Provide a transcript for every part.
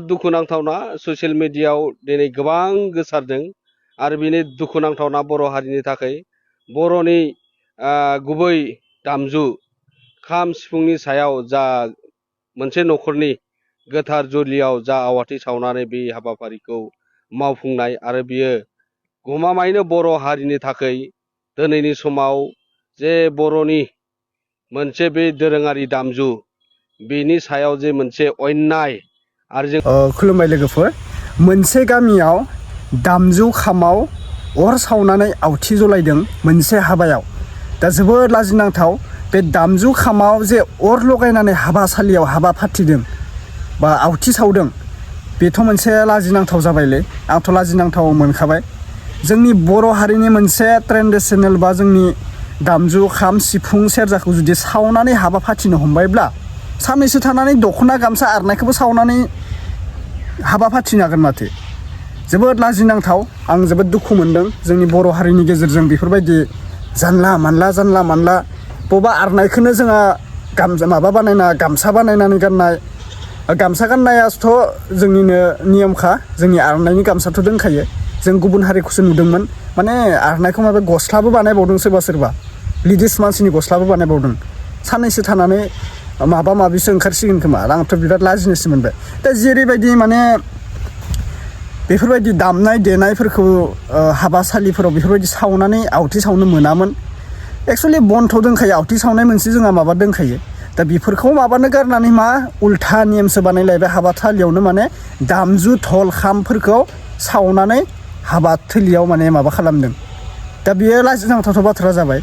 दुखुनांथावना social मिडियायाव दिनै गोबां गोसारदों आरो बेनि दुखुनांथावना बर' हारिनि थाखाय बर'नि गुबै दामजु खाम सिफुंनि सायाव जा मोनसे न'खरनि गोथार जुलियाव जा आवाथि सावनानै बे हाबाफारिखौ मावफुंनाय आरो बियो गमामायैनो बर' हारिनि थाखाय दिनैनि समाव जे बर'नि मोनसे बे दोरोङारि दामजु बेनि सायाव जे मोनसे अन्याय आरो खुलुमबाय लोगोफोर मोनसे गामियाव दामजु खामाव अर सावनानै आवथि जलायदों मोनसे हाबायाव दा जोबोद लाजिनांथाव बे दामजु खामाव जे अर लगायनानै हाबासालियाव हाबा फाथिदों बा आवथि सावदों बेथ' मोनसे लाजिनांथाव जाबायलै आंथ' लाजिनांथाव मोनखाबाय जोंनि बर' हारिनि मोनसे ट्रेडिशनेल बा जोंनि दामजु खाम सिफुं सेरजाखौ जुदि सावनानै हाबा फाथिनो हमबायब्ला साननैसो थानानै दख'ना गामसा आरनायखौबो सावनानै हाबा फाथिनो हागोन माथो जोबोद लाजिनांथाव आं जोबोद दुखु मोनदों जोंनि बर' हारिनि गेजेरजों बेफोरबायदि जानला मानला बबेबा आरनायखौनो जोंहा माबा बानायना गामसा बानायनानै गाननाय गामसा गाननायाथ' जोंनिनो नियमखा जोंनि आरनायनि गामसाथ' दंखायो जों गुबुन हारिखौसो नुदोंमोन माने आरनायखौ माबा गस्लाबो बानायबावदों सोरबा लेडिस मानसिनि गस्लाबो बानायबावदों साननैसो थानानै माबा माबिसो ओंखारसिगोन खोमा आंथ' बिराद लाजिनोसो मोनबाय दा जेरैबायदि माने बेफोरबायदि दामनाय देनायफोरखौ हाबासालिफोराव बेफोरबायदि सावनानै आवथि सावनो मोनामोन एक्सुवेलि बन्थ' दोंखायो आवथि सावनाय मोनसे जोंहा माबा दोंखायो दा बेफोरखौ माबानो गारनानै मा उल्था नियमसो बानायलायबाय हाबाथालियावनो माने दामजु धल खामफोरखौ सावनानै हाबाथिलियाव माने माबा खालामदों दा बेयो लाजिनांथाव बाथ्रा जाबाय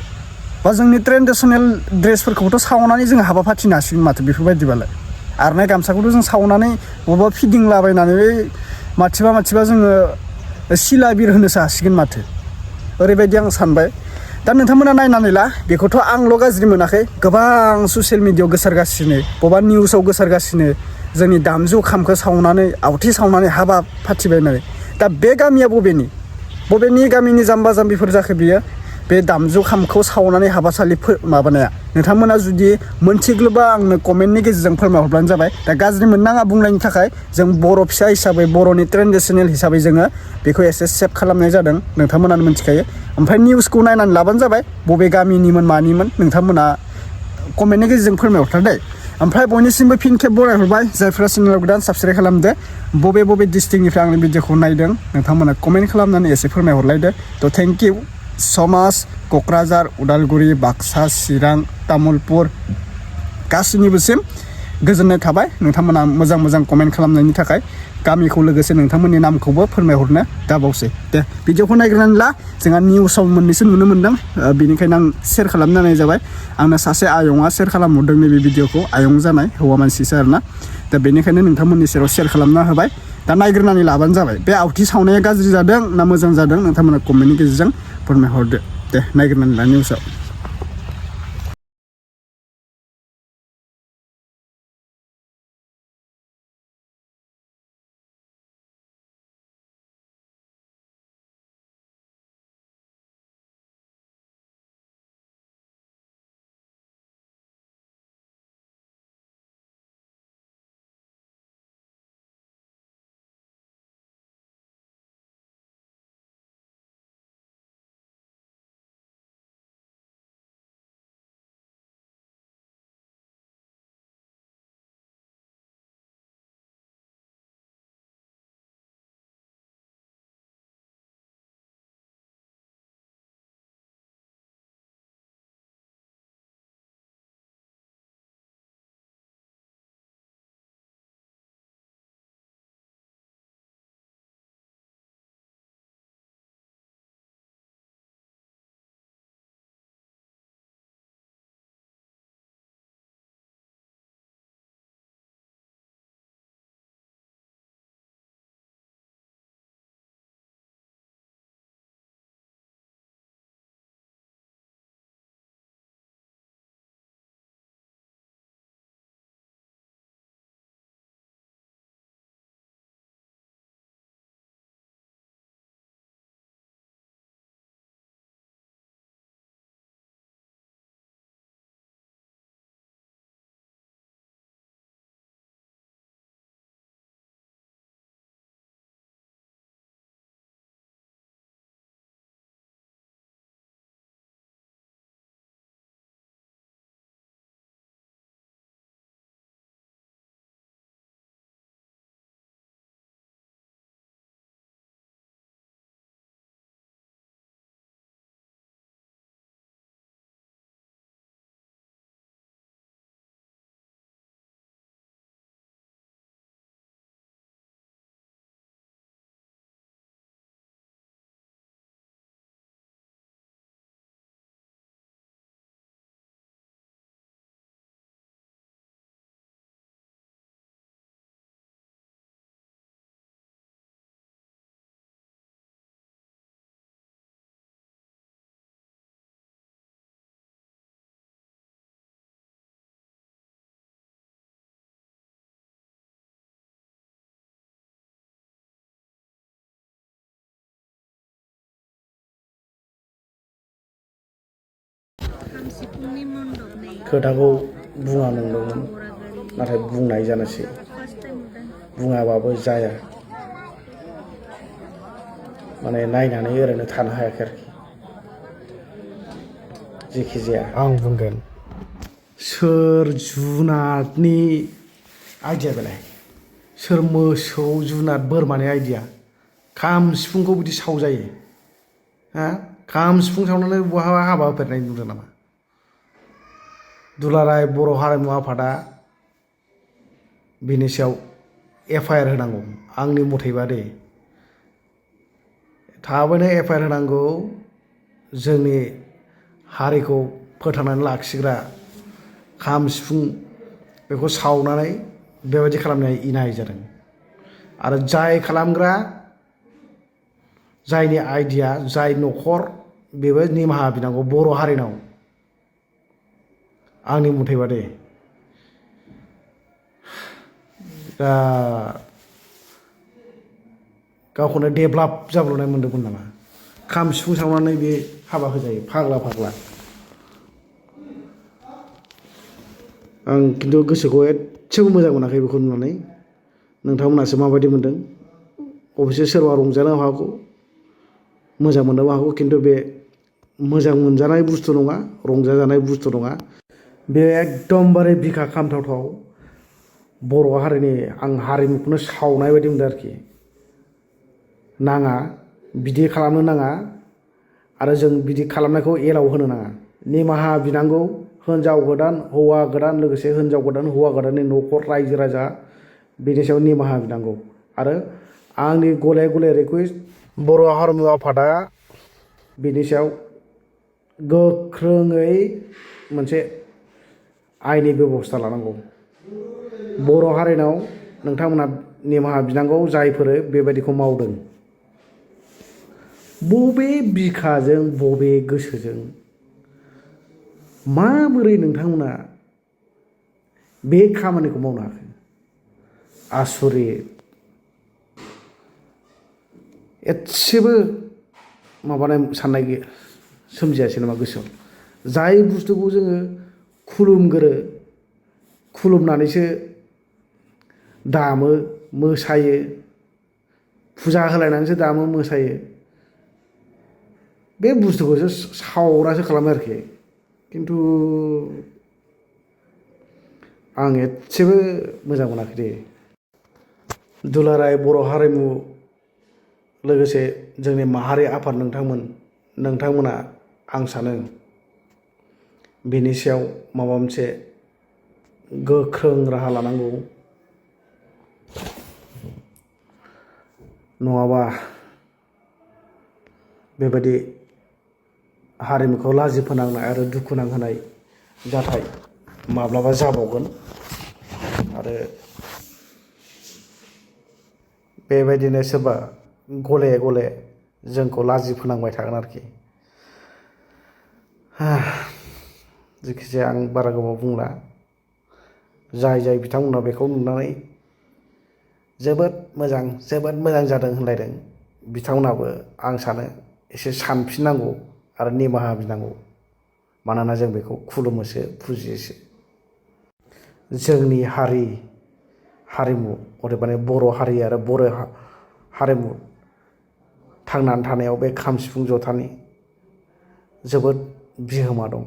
बा जोंनि ट्रेडिशनेल ड्रेसफोरखौथ' सावनानै जों हाबा फाथिनो हासिगोन माथो बेफोरबायदिबालाय आरनाय गामसाखौथ' जों सावनानै बबेबा फिदिंलाबायनानै माथिबा जोङो सिला बिर होनोसो हासिगोन माथो ओरैबायदि आं सानबाय दा नोंथांमोना नायनानै ला बेखौथ' आंल' गाज्रि मोनाखै गोबां ससियेल मिडियायाव गोसारगासिनो बबेबा निउसाव गोसारगासिनो जोंनि दामजु खामखौ सावनानै आवथि सावनानै हाबा फाथिबायनानै दा बे गामिया बबेनि गामिनि जाम्बा जाम्बिफोर जाखो बियो बे दामजु खामखौ सावनानै हाबासालि माबानाया नोंथांमोना जुदि मोनथिग्लोबा आंनो कमेन्टनि गेजेरजों फोरमायहरब्लानो जाबाय दा गाज्रि मोननाङा बुंनायनि थाखाय जों बर' फिसा हिसाबै बर'नि ट्रेडिशनेल हिसाबै जोङो बेखौ एसे सेभ खालामनाय जादों नोंथांमोनानो मिथिखायो ओमफ्राय निउसखौ नायनानै लाबानो जाबाय बबे गामिनिमोन मानिमोन नोंथांमोना कमेन्टनि गेजेरजों फोरमायहरथार दे ओमफ्राय बयनिसिमबो फिन खेब बरायहरबाय जायफ्रा चेनेलाव गोदान साबस्क्राइब खालामदो बबे डिस्ट्रिक्टनिफ्राय आंनि भिडिअखौ नायदों नोंथांमोना कमेन्ट खालामनानै एसे फोरमायहरलायदो थ' थेंक इउ समाज क'क्राझार उदालगुरि बाक्सा चिरां तामुलपुर गासैनिबोसिम गोजोननाय थाबाय नोंथांमोना मोजां कमेन्ट खालामनायनि थाखाय गामिखौ लोगोसे नोंथांमोननि नामखौबो फोरमायहरनो दाबावसै दे भिडिअखौ नायग्रोनानै ला जोंहा निउसाव मोननैसो नुनो मोनदों बेनिखायनो आं शेयार खालामनो होनाय जाबाय आंनो सासे आयंआ शेयार खालामहरदों नैबे भिडिअखौ आयं जानाय हौवा मानसिसो आरोना दा बेनिखायनो नोंथांमोननि सेराव शेयार खालामना होबाय दा नायग्रोनानै लाबानो जाबाय बे आवथि सावनाया गाज्रि जादों ना मोजां जादों नोंथांमोना कमेन्टनि गेजेरजों फोरमायहरदो दे नायग्रोनानै ला निउसाव खोथाखौ बुङा नंदोंमोन नाथाय बुंनाय जानोसै बुङाबाबो जाया माने नायनानै ओरैनो थानो हायाखै आरोखि जेखि जाया आं बुंगोन सोर जुनादनि आइडिया बेलाय सोर मोसौ जुनाद बोरमानि आइडिया खाम सिफुंखौ बिदि सावजायो हा खाम सिफुं सावनानै बहाबा हाबा होफेरनाय नुदों नामा दुलाराय बर' हारिमु आफादा बेनि सायाव FIR होनांगौ आंनि मथेबा दे थाबैनो FIR होनांगौ जोंनि हारिखौ फोथांनानै लाखिग्रा खाम सिफुं बेखौ सावनानै बेबायदि खालामनाय इनाय जादों आरो जाय खालामग्रा जायनि आइडिया जाय न'खर बेबो निमाहा बिनांगौ बर' हारिनाव आंनि मथेबा दे दा गावखौनो डेभेलप जाब्ल'नाय मोन्दोंमोन नामा खाम सिफुं सावनानै बे हाबा होजायो फाग्ला फाग्ला आं खिन्थु गोसोखौ एसेबो मोजां मोनाखै बेखौ नुनानै नोंथांमोनासो माबायदि मोन्दों अबयसे सोरबा रंजानो हागौ मोजां मोननोबो हागौ खिन्थु बे मोजां मोनजानाय बुस्थु नङा रंजाजानाय बुस्थु नङा बे एकदमबारे बिखा खामथावथाव बर' हारिनि आं हारिमुखौनो सावनाय बायदि मोनदों आरोखि नाङा बिदि खालामनो नाङा आरो जों बिदि खालामनायखौ एलाव होनो नाङा निमाहा बिनांगौ हिनजाव गोदान हौवा गोदान लोगोसे हिनजाव गोदान हौवा गोदाननि न'खर रायजो राजा बेनि सायाव निमाहा बिनांगौ आरो आंनि गले गले रिकुवेस्ट बर' हारिमु आफादा बेनि सायाव गोख्रोङै मोनसे आयेननि बेबस्था लानांगौ बर' हारिनाव नोंथांमोना निमाहा बिनांगौ जायफोर बेबायदिखौ मावदों बबे बिखाजों बबे गोसोजों माबोरै नोंथांमोना बे खामानिखौ मावनो हाखो आसरित एसेबो माबानाय साननाय सोमजियासै नामा गोसोआव जाय बुस्थुखौ जोङो खुलुमनानैसो दामो मोसायो फुजा होलायनानैसो दामो मोसायो बे बुस्थुखौसो सावरासो खालामो आरोखि खिन्थु आं एसेबो मोजां मोनाखै दे दुलाराय बर' हारिमु लोगोसे जोंनि माहारि आफाद नोंथांमोना आं सानो बेनि सायाव माबा मोनसे गोख्रों राहा लानांगौ नङाबा बेबायदि हारिमुखौ लाजि फोनांनाय आरो दुखु नांहोनाय जाथाय माब्लाबा जाबावगोन आरो बेबायदिनो सोरबा गले गले जोंखौ लाजि फोनांबाय थागोन आरोखि जेखिजाया आं बारा गोबाव बुंला जाय बिथांमोना बेखौ नुनानै जोबोद मोजां जादों होनलायदों बिथांमोनाबो आं सानो एसे सानफिननांगौ आरो निमाहा बिनांगौ मानोना जों बेखौ खुलुमोसो फुजियोसो जोंनि हारिमु अदेबानि बर' हारि आरो बर' हारिमु थांनानै थानायाव बे खाम सिफुं जथानि जोबोद बिहोमा दं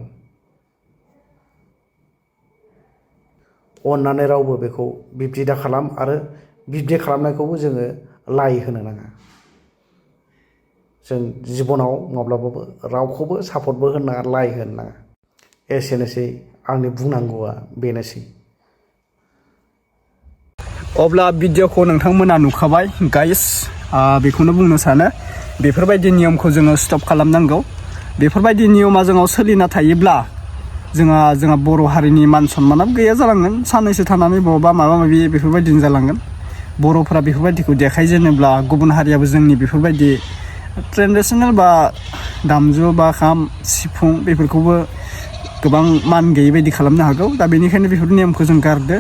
अन्नानै रावबो बेखौ बिब्दि दा खालाम आरो बिब्दि खालामनायखौबो जोङो लाइ होनो नाङा जों जिबनाव माब्लाबाबो रावखौबो सापर्टबो होनो नाङा लाइ होनो नाङा एसेनोसै आंनि बुंनांगौआ बेनोसै अब्ला भिडिअखौ नोंथांमोना नुखाबाय गाइस बेखौनो बुंनो सानो बेफोरबायदि नियमखौ जोङो स्टप खालामनांगौ बेफोरबायदि नियमा जोंनाव सोलिना थायोब्ला जोंहा बर' हारिनि मान सन्मानाबो गैया जालांगोन साननैसो थानानै बबावबा माबा माबि बेफोरबायदिनो जालांगोन बर'फोरा बेफोरबायदिखौ देखायजेनोब्ला गुबुन हारियाबो जोंनि बेफोरबायदि ट्रेडिसनेल बा दामजु बा खाम सिफुं बेफोरखौबो गोबां मान गैयै बायदि खालामनो हागौ दा बेनिखायनो बेफोर नेमखौ जों गारदो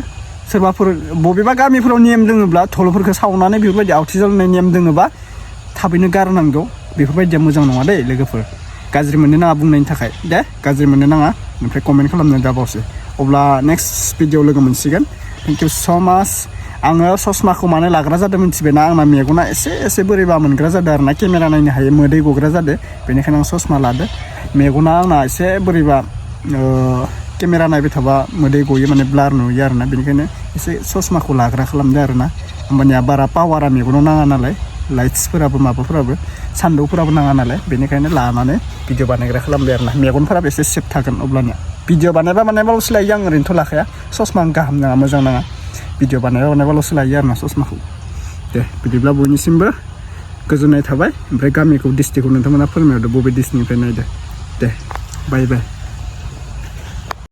सोरबाफोर बबेबा गामिफोराव नेम दोङोब्ला धलफोरखौ सावनानै बेफोरबायदि आवथि जालायनाय नेम दोङोबा थाबैनो गारनांगौ बेफोरबायदिया मोजां नङा दे लोगोफोर गाज्रि मोननो नाङा बुंनायनि थाखाय दे गाज्रि मोननो नाङा ओमफ्राय कमेन्ट खालामनो दाबावसो अब्ला नेक्स्ट भिडिअ लोगो मोनसिगोन थेंक इउ स' माच आङो ससमाखौ मानो लाग्रा जादों मिथिबायना आंना मेगना एसे बोरैबा मोनग्रा जादों आरो ना केमेरा नायनो हायो मोदै गग्रा जादों बेनिखायनो आं ससमा लादो मेगना आंना एसे बोरैबा केमेरा नायबाय थाबा मोदै गयो माने ब्लार नुयो आरो ना बेनिखायनो एसे ससमाखौ लाग्रा खालामदो आरो ना होमबानिया बारा पावारा मेगनाव नाङा नालाय लाइट्सफोराबो माबाफोराबो सान्दुंफोराबो नाङा नालाय बेनिखायनो लानानै भिडिअ बानायग्रा खालामबाय आरो ना मेगनफोराबो एसे सेफ थागोन अब्लानिया भिडिअ बानायबाल'सो लायो आं ओरैनोथ' लाखाया ससमा गाहाम नाङा मोजां नाङा भिडिअ बानायबाल'सो लायो आरो ना ससमाखौ दे बिदिब्ला बयनिसिमबो गोजोननाय थाबाय ओमफ्राय गामिखौ डिस्ट्रिक्टखौ नोंथांमोना फोरमायहरदो बबे डिस्ट्रिक्टनिफ्राय नायदो दे बाय बाय